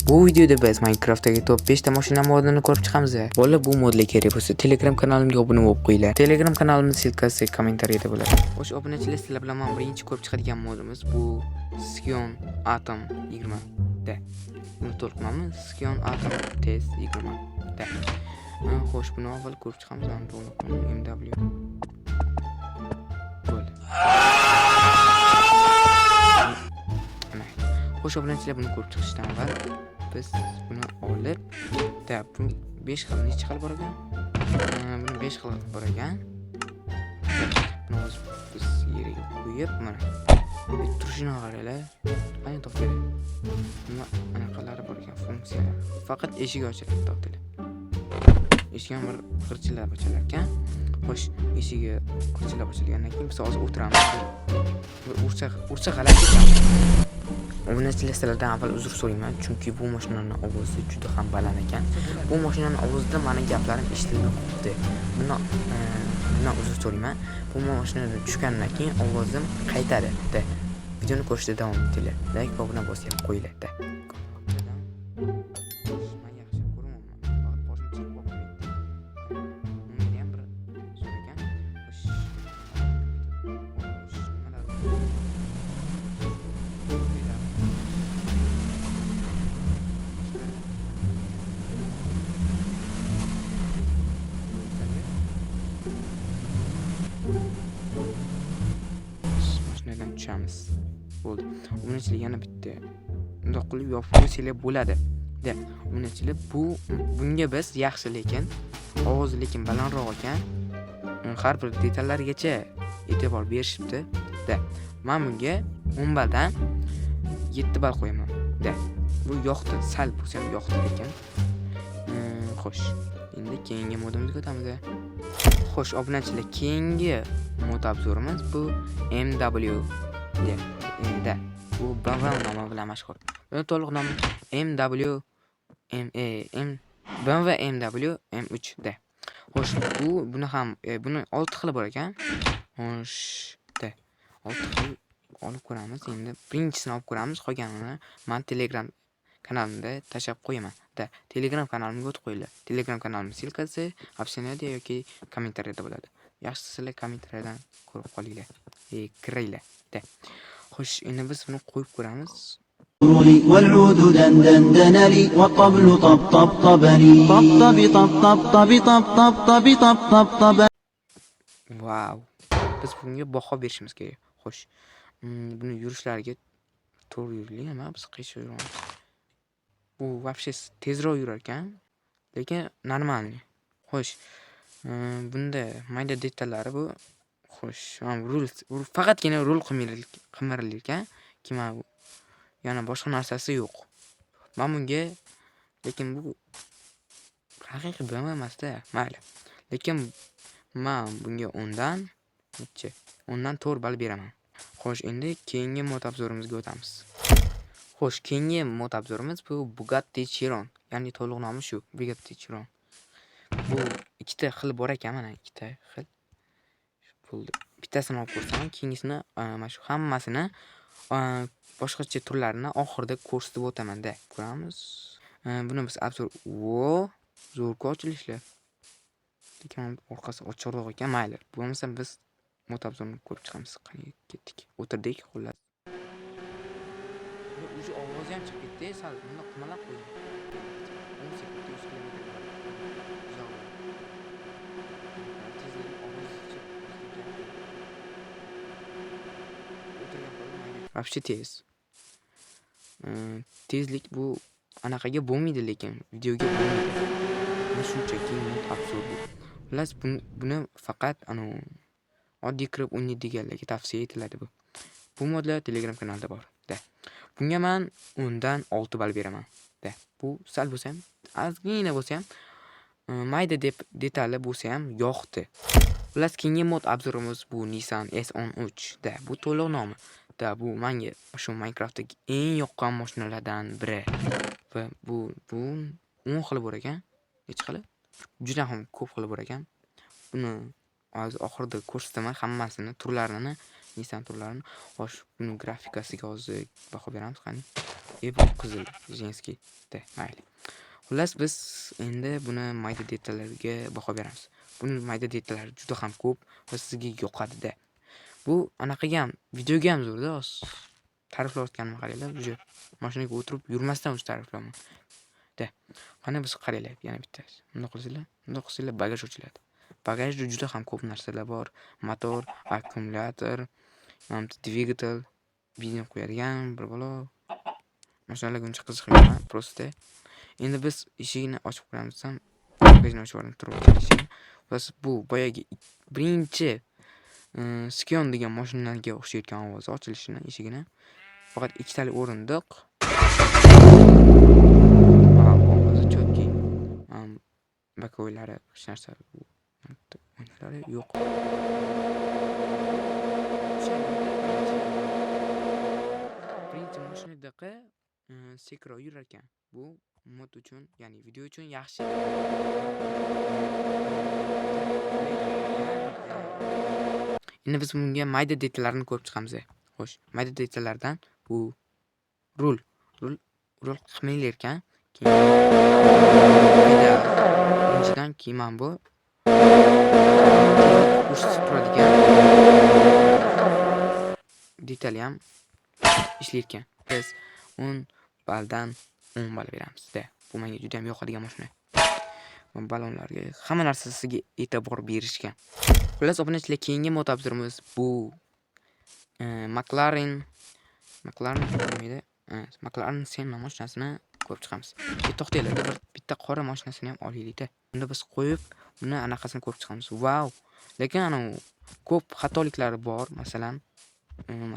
Bu videoda biz Minecraftdagi top 5 ta mashina modini ko'rib chiqamiz. Bola, bu modlar kerak bo'lsa, Telegram kanalimga obuna bo'lib qo'yinglar. Telegram kanalimning ссылка si kommentariyada bo'ladi. Xo'sh, obunachilar, sizlar bilan men birinchi ko'rib chiqadigan modimiz bu Scion Atom 20 da. Buni to'liq nomi Scion Atom TS 20 da. Xo'sh, buni avval ko'rib chiqamiz. Mana, to'liq nomi MW. Bo'ldi. Mana. Xo'sh, obunachilar, buni ko'rib chiqishdan avval biz buni olib, da bu 5 xil, necha xil bor ekan? Buni 5 xil bor ekan. Buni hozir biz yeriga qo'yib, mana. Turishini qaranglar. Qani, to'xtanglar. Nima anaqalari bor ekan, funksiyalar. Faqat eshik ochiladi, to'xtanglar. Eshik ham bir g'irchillab ochilar ekan. Xo'sh, eshigi g'irchillab ochilgandan keyin biz hozir o'tiramiz. Bir ursa, ursa g'alati ekan. Obunachilar, sizlardan avval uzr so'rayman, chunki bu mashinani ovozi juda ham baland ekan. Bu mashinani ovozida mani gaplarim eshitilmay qolibdi. Bundan uzr so'rayman. Bu mashinadan tushgandan keyin ovozim qaytadi. Da. Videoni ko'rishda davom etinglar. Like va obuna bosib qo'yinglar. Da. Xo'sh, men yaxshi ko'ryapman. Faqat boshim chiqib qolib ketdi. Unga ham bir zo'r ekan. Xo'sh. Xo'sh, nimalar? Pedal. Boshqa. Biz mashinadan tushamiz. Bo'ldi. Obunachilar, yana bitta bundoq qilib yopib qo'ysanglar bo'ladi. Da, obunachilar, bunga biz yaxshi, lekin ovozi lekin balandroq ekan. Har bir detallarigacha e'tibor berishibdi. Da. Men bunga 10 balldan 7 ball qo'yaman. Da. Bu yoqdi, sal bo'lsa ham yoqdi lekin. Xo'sh, endi keyingi modimizga o'tamiz. Xo'sh, obunachilar, keyingi mod обзор imiz bu MW. Da. Bu BMW nomi bilan mashhur. Buni to'liq nomi MW M E M BMW MW M3 da. Xo'sh, bu buni ham buni 6 xili bor ekan. Xo'sh, da. 6 xil olib ko'ramiz. Endi birinchisini olib ko'ramiz, qolganini men Telegram kanalimda tashlab qo'yaman. Da, Telegram kanalimga o'tib qo'yinglar. Telegram kanalimning ссылка si описание da yoki kommentariyada bo'ladi. Yaxshisi, sizlar kommentariyadan ko'rib qolinglar. Kiringlar. Da. Xo'sh, endi biz buni qo'yib ko'ramiz. والعود دندن دنلي والطبل طب طب طبلي طب طب طب طب طب طب طب طب طب طب طب Vau! Biz bunga baho berishimiz kerak. Xo'sh, buni yurishlariga to'g'ri yurili nima? Biz qiyshiq yuramiz. Bu вообще tezroq yurar ekan, lekin нормальный. Xo'sh, bunda mayda detallari bu. Xo'sh, mana rul, faqatgina rul qimirilar ekan. Keyin mana bu yana boshqa narsasi yo'q. Men bunga, lekin bu haqiqiy BMW emas-da, mayli. Lekin men bunga 10 dan nechi? 10 dan 4 ball beraman. Xo'sh, endi keyingi mod обзор imizga o'tamiz. Xo'sh, keyingi mod обзор imiz bu Bugatti Chiron, ya'ni to'liq nomi shu, Bugatti Chiron. Bu ikkita xil bor ekan, mana, ikkita xil. Bo'ldi. Bittasini olib ko'rsaman, keyingisini mana shu hammasini boshqacha turlarini oxirida ko'rsatib o'taman-da. Ko'ramiz. Buni biz обзор. Vo, zo'r-ku ochilishlar. Lekin orqasi ochiqroq ekan, mayli. Bo'lmasa, biz mod обзор ni ko'rib chiqamiz. Qani, ketdik. O'tirdik, xullas. Уже ovozi ham chiqib ketdi, sal bundoq qimalab qo'ydi. 10 sekundda 100 kilometr uzoq. Tezlik, ovozi chiqib. O'tirgan. Вообще tez. Tezlik bu anaqaga bo'lmaydi, lekin videoga bo'lmaydi. Bu shunchaki mod обзор bu. Xullas, buni faqat anavi oddiy kirib o'ynaydiganlarga tavsiya etiladi bu. Bu modlar Telegram kanalida bor. Da. Bunga men 10 dan 6 ball beraman. Da. Bu sal bo'lsa ham, ozgina bo'lsa ham, mayda deb detali bo'lsa ham yoqdi. Xullas, keyingi mod обзор imiz bu Nissan S13. Da, bu to'liq nomi. Da, bu menga shu Minecraftdagi eng yoqqan mashinalardan biri. Va bu 10 xili bor ekan. Necha xili? Juda ham ko'p xili bor ekan. Buni hozir oxirida ko'rsataman hammasini, turlarini, Nissan turlarini. Xo'sh, buni grafikasiga hozir baho beramiz, qani. Bu qizil, женский da, mayli. Xullas, biz endi buni mayda detallariga baho beramiz. Buni mayda detallari juda ham ko'p va sizga yoqadi-da. Bu anaqaga ham, videoga ham zo'rda hozir. Ta'riflayotganimni qaranglar, уже mashinaga o'tirib yurmasdan уже ta'riflayapman. Da. Qani, biz qaranglar, yana bittasi. Bundoq qilsanglar, bundoq qilsanglar, bagaj ochiladi. Bagajda juda ham ko'p narsalar bor. Motor, akkumulyator, mana bu dvigatel, benzin quyadigan bir balo. Mashinalarga uncha qiziqmayman, просто. Endi biz eshigini ochib qo'yamiz desam, bagajni ochib yubordim, turib eshigini. Xullas, bu boyagi birinchi Scion degan mashinaga o'xshayotgan ovozi ochilishini eshigini. Faqat ikkitali o'rindiq. Vau, ovozi чёткий. Боковой lari hech narsa, oynalari yo'q. O'shanda birinchi mashinadaqa sekinroq yurar ekan. Bu mod uchun, ya'ni video uchun yaxshi. Endi biz bunga mayda detallarni ko'rib chiqamiz. Xo'sh, mayda detallardan bu rul. Rul qilmaylar ekan. Keyin pedal. Birinchidan keyin mana bu ko'rsatib turadigan detali ham ishlayotgan. Biz 10 balldan 10 ball beramiz-da. Bu menga juda ham yoqadigan mashina. Balonlarga, hamma narsasiga e'tibor berishgan. Xullas, obunachilar, keyingi mod obzorimiz bu McLaren nima edi? McLaren Senna mashinasini ko'rib chiqamiz. To'xtanglar, bir bitta qora mashinasini ham olaylik-da. Unda biz qo'yib, uni anaqasini ko'rib chiqamiz. Vau! Lekin anavi ko'p xatoliklari bor. Masalan, mana bu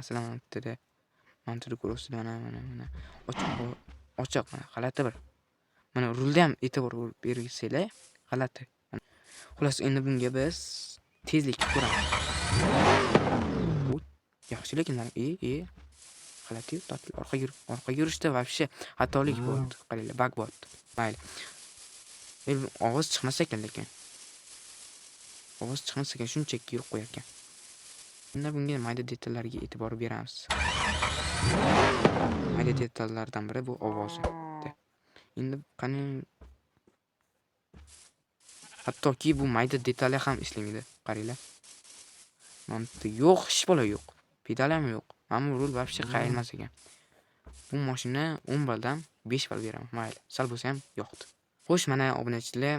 yerda ko'ryapsizlar, mana, mana, mana ochiq, ochiq, mana g'alati bir. Mana rulda ham e'tibor bersanglar, g'alati. Xullas, endi bunga biz tezlikni ko'ramiz. Yaxshi, lekin g'alati orqaga yurishda вообще xatolik bo'lyapti. Qaranglar, баг bo'lyapti. Mayli. Ovoz chiqmas ekan lekin. Ovoz chiqmas ekan, shunchaki yurib qo'yar ekan. Endi bunga mayda detallarga e'tibor beramiz. Mayda detallardan biri bu ovozi. Endi qani, hattoki bu mayda detali ham ishlamaydi. Qaranglar. Mana bu yerda yo'q, hech balo yo'q. Pedal ham yo'q. Mana bu rul вообще qayrilmas ekan. Bu mashina 10 balldan 5 ball beraman. Mayli, sal bo'lsa ham yoqdi. Xo'sh, mana, obunachilar,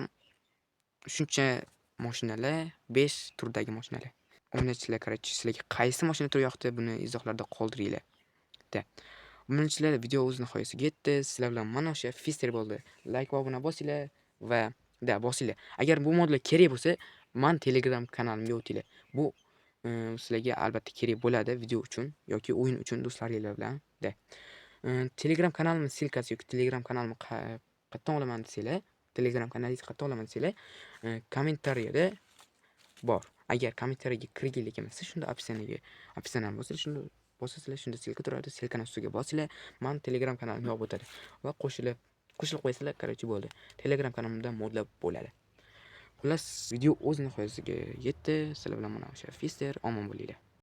shuncha mashinalar, 5 turdagi mashinalar. Obunachilar, короче, sizlarga qaysi mashina turi yoqdi, buni izohlarda qoldiringlar. Da. Obunachilar, video o'z nihoyasiga yetdi. Sizlar bilan mana o'sha Fister bo'ldi. Like va obuna bosinglar va da bosinglar. Agar bu modlar kerak bo'lsa, man Telegram kanalimga o'tinglar. Bu sizlarga albatta kerak bo'ladi video uchun yoki o'yin uchun do'stlaringlar bilan. Da. Telegram kanalimni ссылка si yoki Telegram kanalimni qayerdan olaman desanglar, Telegram kanalingizni qayerdan olaman desanglar, kommentariyada bor. Agar kommentariyaga kirginglar kelmasa, shunda описание ga, описание ni bosinglar, shunda bosasizlar, shunda ссылка turadi. Ссылка ni ustiga bosinglar, man Telegram kanalimga olib o'tadi va qo'shilib qo'yasizlar, короче, bo'ldi. Telegram kanalimda modlar bo'ladi. Xullas, video o'z nihoyasiga yetdi. Sizlar bilan mana o'sha Fister, omon bo'linglar.